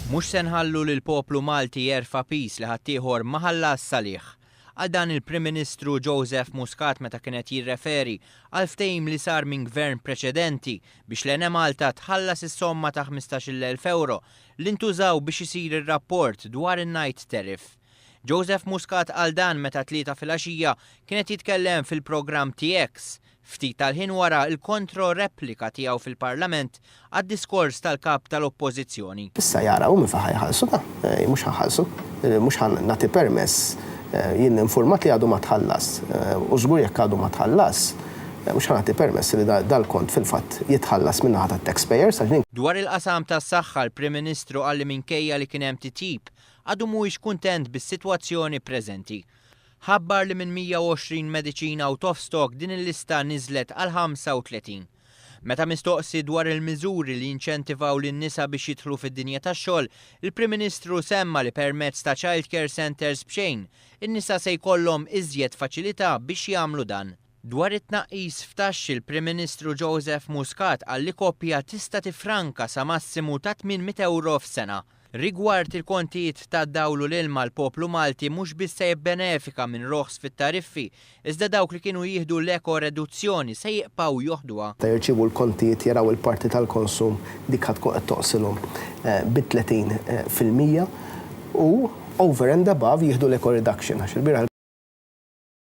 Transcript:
Mhux se nħallu lill-poplu Malti jerfa' piż li ħaddieħor ma ħallas għalih. Qal dan il-Prim Ministru Joseph Muscat meta kien qed jirreferi għal ftehim li sar minn Gvern preċedenti biex l-Enemalta tħallas is-somma ta' 15,000 ewro li ntużaw biex isir ir-rapport dwar in-night tariff. Joseph Muscat qal dan meta t-Tlieta filgħaxija kien qed jitkellem fil-programm TX, ftit tal-ħin wara l-kontro-replika tiegħu fil-Parlament għad-diskors tal-Kap tal-Oppożizzjoni. Issa jara hu minn fejn ħa jħallsu ta'. Jien mhux ħa nħallsu. Mhux ħa nagħti permess. Jien infurmat li għadu ma tħallas. U żgur jekk għadu ma tħallas, mhux ħa nagħti permess li dal-kont fil-fatt jitħallas min-naħa tat-taxpayers għax din. Dwar il-qasam tas-saħħa l-Prim Ministru qal li minkejja li kien hemm titjib, għadu mhuwiex kuntent bis-sitwazzjoni preżenti. Ħabbar li minn 120 mediċina out of stock din il-lista niżlet għal 35. Meta mistoqsi dwar il-miżuri li jinċentivaw lin-nisa biex jidħlu fid-dinja tax-xogħol, il-Prim Ministru semma li permezz ta' child care centres b'xejn, in-nisa se jkollhom iżjed faċilità biex jagħmlu dan. Dwar it-tnaqqis f'taxxi l-Prim Ministru Joseph Muscat qal li koppja tista' tiffranka sa massimu ta' 800 ewro f'sena. Rigward il-kontijiet tad-dawl u l-ilma l-poplu Malti mhux biss se jibbenefika minn roħs fit-tariffi, iżda dawk li kienu jieħdu l-eko-reduzzjoni se jiqpgħu joħduha. Meta jirċievu l-kontijiet jaraw il-parti tal-konsum dik ħa tkun qed tonqsilhom bi 30% u over and above jieħdu l-eco reduction għax ilbieraħ.